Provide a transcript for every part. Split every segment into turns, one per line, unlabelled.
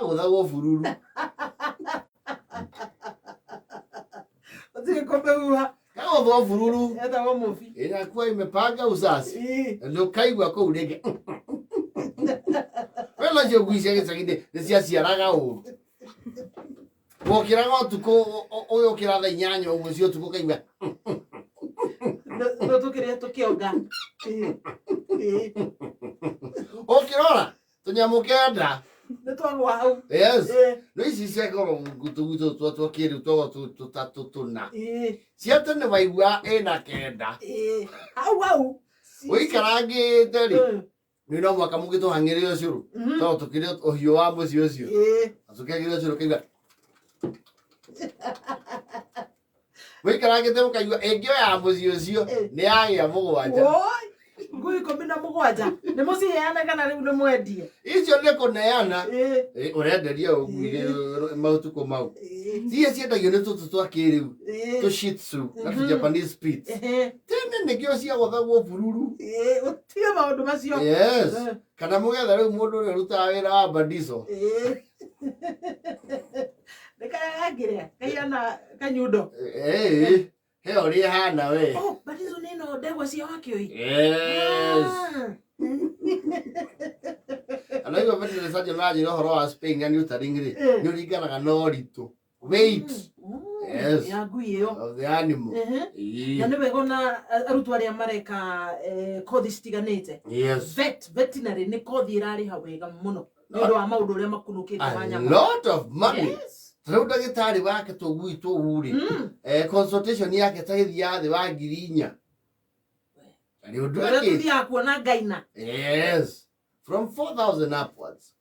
Kagũthagwo bururu.
Gũtirĩ kũmĩhuha.
Kagũthwo bururu.
Etagwo mũbi.
Inakuwa imepanga uzazi.
Ĩĩ.
Ndũkaigua kũu rĩngĩ. We nacio ngui cia gĩcagi-inĩ nĩ ciaciaraga ũru. Wokĩraga ũtukũ ũyũ ũkĩra thaa 8 ũguo cia ũtukũ ũkaigua.
No tũkĩrĩa tũkĩonga. Ĩĩ. Ĩĩ.
Ũkĩrora tũnyamũ 9.
Nĩ twagwa hau.
Yes.
Ĩĩ.
No ici cia goro tũguitũ twa twa kĩrĩu twagwa tũtatũ tũna.
Ĩĩ.
Cia tene waigua ĩna 9.
Ĩĩ. Hau hau.
Ũikarangĩte rĩ.
Mm.
Nĩ no mwaka mũngĩtũhang'ĩre ũcũrũ. Tondũ tũkĩrĩ ũhiũ wa mũciĩ ũcio.
Ĩĩ.
Tũkĩhang'ĩre ũcũrũ ũkaigua. Ũikarangĩte ũkaigua ĩngĩoya mũciĩ ũcio nĩ yagĩa 7.
Woi. Ngui 17. Nĩ mũciheane kana rĩu nĩ mwendie?
Icio nĩ kũneana.
Ĩĩ.
Ĩ, ũrenderia ũguire maũtukũ mau.
Ĩĩ.
Iria ciendagio nĩ tũtũ twa kĩrĩu.
Ĩĩ.
Tũ Shih Tzu na tũ Japanese Spitz.
Ehe.
Tene nĩkĩo ciagũthagwo bururu.
Ĩĩ, gũtirĩ maũndũ macio.
Yes.
Eh.
Kana mũgetha rĩu mũndũ ũrĩa ũrutaga wĩra wa badiso.
Ĩĩ. Nĩ karĩa gangĩrĩa kaihana kanyundo.
Ĩĩ. He ũrĩa ĩhana we.
Oh, badiso nĩ ĩno ndegwa cia wakĩoi.
Yes.
Ah.
Anaigua veterinary surgeon aranjĩra ũhoro wa spaying and neutering rĩ,
Eh.
nĩ ũringanaga na ũritũ. Weight Yes.
Ya ngui ĩyo.
of the animal.
Ehe.
Ĩĩ.
Na nĩ wega ona arutwo arĩa mareka kothi citiganĩte.
Yes.
Vet, veterinary nĩ kothi ĩrarĩha wega mũno nĩ ũndũ wa maũndũ ũrĩa makunũkĩte ma
A
nyama.
lot of money.
Yes.
Ta rĩu ndagĩtarĩ wake tũgui tũu rĩ, consultation yake ta ĩthiaga thĩ wa 4,000. Na nĩ ũndũ
Ũrĩa
ekĩte.
tũthiaga kuona ngaina.
Yes. From 4,000 upwards.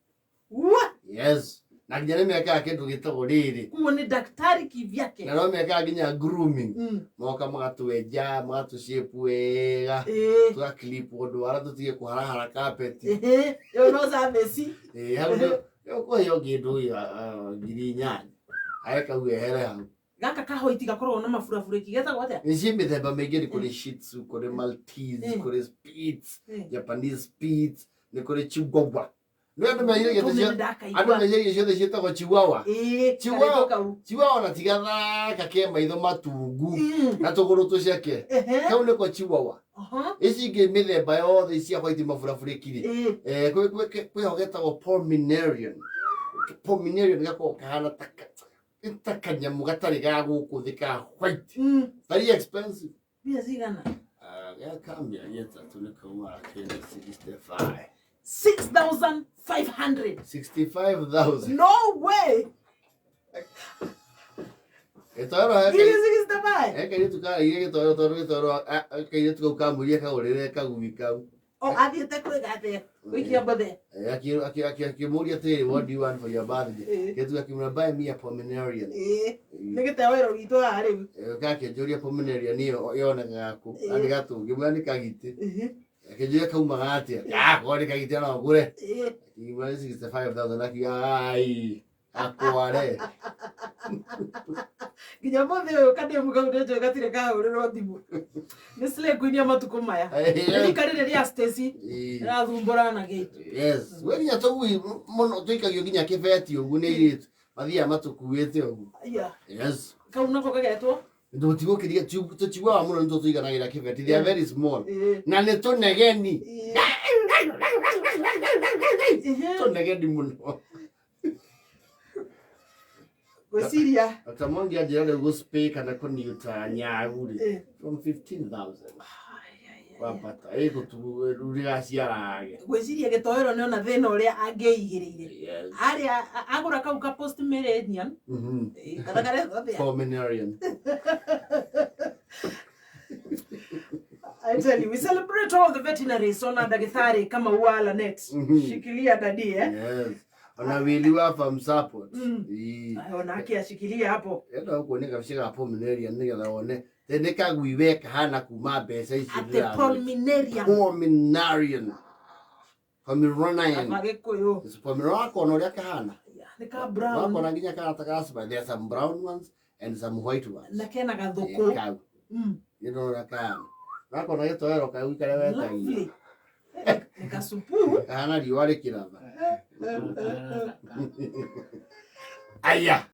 What?
Yes. Na nginya nĩ mekaga kĩndũ gĩtagwo rĩrĩ.
Kuo nĩ daktari kivyake.
Na no mekaga nginya grooming. Moka magatwenja, magatũshape wega.
Ĩĩ.
Tũgaclip ndwara tũtige kũharahara carpet.
Ĩhĩ. Ĩyo no service.
Ĩĩ, hau nĩ ũkũheo kĩndũ 8,000. Ageka ehere hau.
Gaka kahoiti gakoragwo na maburabũrĩki getagwo atĩa?
Nĩ ciĩ mĩthemba mĩingĩ, nĩ kũrĩ Shih Tzu, kũrĩ Maltese, kũrĩ Spitz, Japanese Spitz, nĩ kũrĩ Chihuahua. Nĩ andũ meciragia
Kau
atĩ
nĩ
andũ
ndakaigua.
meciragia ciothe ciĩtagwo Chihuahua.
Ĩĩ,
Chihuahua.
karĩtwa kau.
Chihuahua na ti gathaka ke maitho matungu na tũgũrũ tũceke.
Ehe.
Kau nĩko Chihuahua.
Aha.
Ici ingĩ mĩthemba yothe cia white maburabũrĩki rĩ.
Ĩĩ.
Kwĩho getagwo Pomeranian. Pomeranian gakoragwo kahana ta ta kanyamũ gatarĩ ga gũkũ thĩ ka white. Very expensive.
Mbia cigana?
Ah, gaka 300 nĩ kaumaga kĩndũ 65.
6,500.
65,000.
No way.
Gĩtoero he
Ngiri 65.
he kairĩtu karaire gĩtoero tondũ gĩtoero kairĩtu kau kamũria kagũrĩre kagui kau.
O athiĩte kwĩgathĩa. Gũikia mbothe.
Akĩmũria atĩrĩrĩ, what do you want for your birthday?
Ĩĩ.
Kairĩtu gakĩmwĩra, buy me a Pomeranian.
Ĩĩ. Nĩ gĩtewero gitũ haha rĩu.
Gakĩnjũria Pomeranian ĩyo yonekaga kũ?
Ĩĩ.
Na nĩ gatũ. Ngĩmwĩra nĩ kagitĩ.
Ĩhĩ.
Akĩnjũria kaumaga atĩa? Akorwo nĩ kagitĩ no ngũre.
Ĩĩ.
Akĩmwĩra nĩ 65,000 akiuga ai akware.
Nginya mũthĩ ũyũ kandemu kau nĩ njũĩ gatirĩ kahũrĩrwo thimũ. Nĩ slay queen ya matukũ maya. Nĩ rika rĩrĩ rĩa Stacy rĩrathumbũrana gĩtu.
Yes. We nginya tũgui mũno tũikagio nginya kĩbeti ũguo nĩ airĩtu. Mathiaga matũkuĩte ũguo.
Yeah.
Yes.
Kau nako kagetwo?
Tũtigũkĩria tũchihuahua mũno nĩtwo tũiganagĩra kĩbeti. They are very small.
Ĩĩ.
Na nĩ tũnegeni.
Ĩĩ. Ĩhĩ.
Tũnegeni mũno.
Gwĩciria.
Dr. Mwangi anjĩra rĩu gũspay kana kũniuta nyagu rĩ.
Ĩĩ.
From 15,000.
Ai, ai, ai.
Kwambata. Ĩgũtu rĩgaciarage.
Gwĩciria gĩtoero nĩ ona thĩna ũrĩa angĩigĩrĩire.
Yes.
Arĩa agũra kau ka post millennium kana karetwo atĩa?
Pomeranian.
I tell you, we celebrate all the veterinaries ona ndagĩtarĩ kama wa Lanet. Shikilia dadi eh.
Yes. Ona wili wa farm support. Ĩĩ.
Onake ashikilie hapo.
Enda ũkuonia gabica ga Pomeranian nĩgetha wone nĩ kagui we kahana kuma mbeca ici
At the
ndĩragwĩta.
Pomeranian.
Pomeranian. Pomeranian.
Aba Gĩkũyũ.
It's Pomeranian wakona ũrĩa kahana.
Nĩ ka brown
Wakona nginya kahana ta ga spider. There are some brown ones and some white ones.
na kena
Ĩĩ,
gathũkũ.
kau. Nĩ ndĩrona kahana. Wakona gĩtoero kau karĩa wetagia.
Lovely. Nĩ kasupu.
Kahana riũa rĩkĩratha. Aya.